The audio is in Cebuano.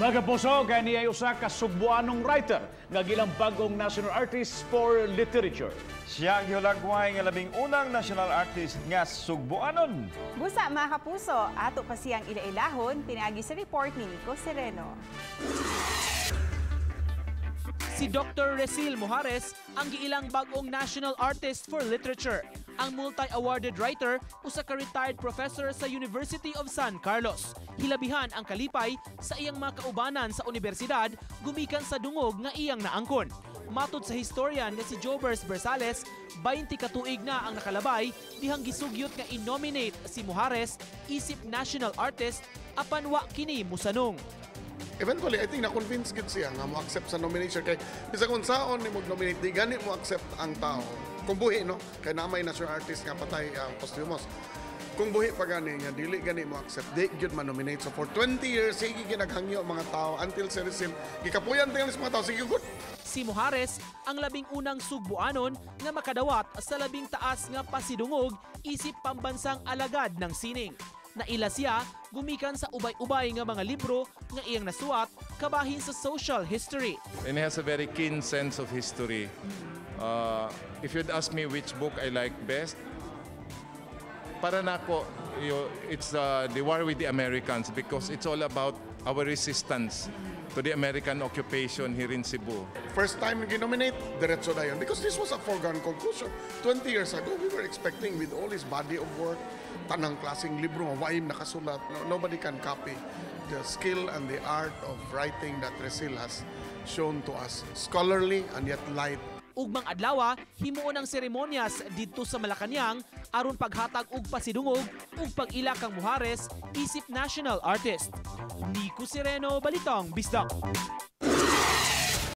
Mga kapuso, kani ay usa ka Sugbuanong writer nga giilang bag-ong National Artist for Literature. Siya ang gihulagway nga labing unang national artist nga Sugbuanon. Busa, mga kapuso, ato pa siyang ila-ilahon pinaagi sa report ni Nico Sereno. Si Dr. Resil Mojares ang giilang bag-ong National Artist for Literature. Ang multi-awarded writer, usa ka retired professor sa University of San Carlos. Hilabihan ang kalipay sa iyang mga kaubanan sa universidad gumikan sa dungog nga iyang naangkon. Matod sa historian nga si Jobers Bersales, 20 ka tuig na ang nakalabay dihang gisugyot nga i-nominate si Mojares isip national artist, apan wa kini musanong. Eventually, I think na-convince gid siya nga mo accept sa nomination kay bisag unsaon ni mo nominate, di gani mo accept ang tao. Kung buhi, no, kay naa may national artist nga patay ang posthumous. Kung buhi pa gani nga dili gani mo accept, di gyud ma-nominate. So for 20 years sige ginaghangyo ang mga tao until si Resil gikapuyan tingali sa mga tao, sige good. Si Mojares ang labing unang Sugbuanon nga makadawat sa labing taas nga pasidungog isip pambansang alagad ng sining. Naila siya gumikan sa ubay-ubay nga mga libro nga iyang nasuwat kabahin sa social history. And he has a very keen sense of history. If you'd ask me which book I like best, para nako, it's The War with the Americans because it's all about our resistance to the American occupation here in Cebu. First time ginominate, diretso na yun. Because this was a foregone conclusion. 20 years ago, we were expecting with all his body of work, tanang klaseng libro, nga nakasulat. No, nobody can copy the skill and the art of writing that Resil has shown to us. Scholarly and yet light. Ugmang adlawa, himuon ang seremonyas didto sa Malacañang aron paghatag og pasidungog ug pag-ila kang Mojares isip national artist. Nico Sereno, Balitang Bisdak.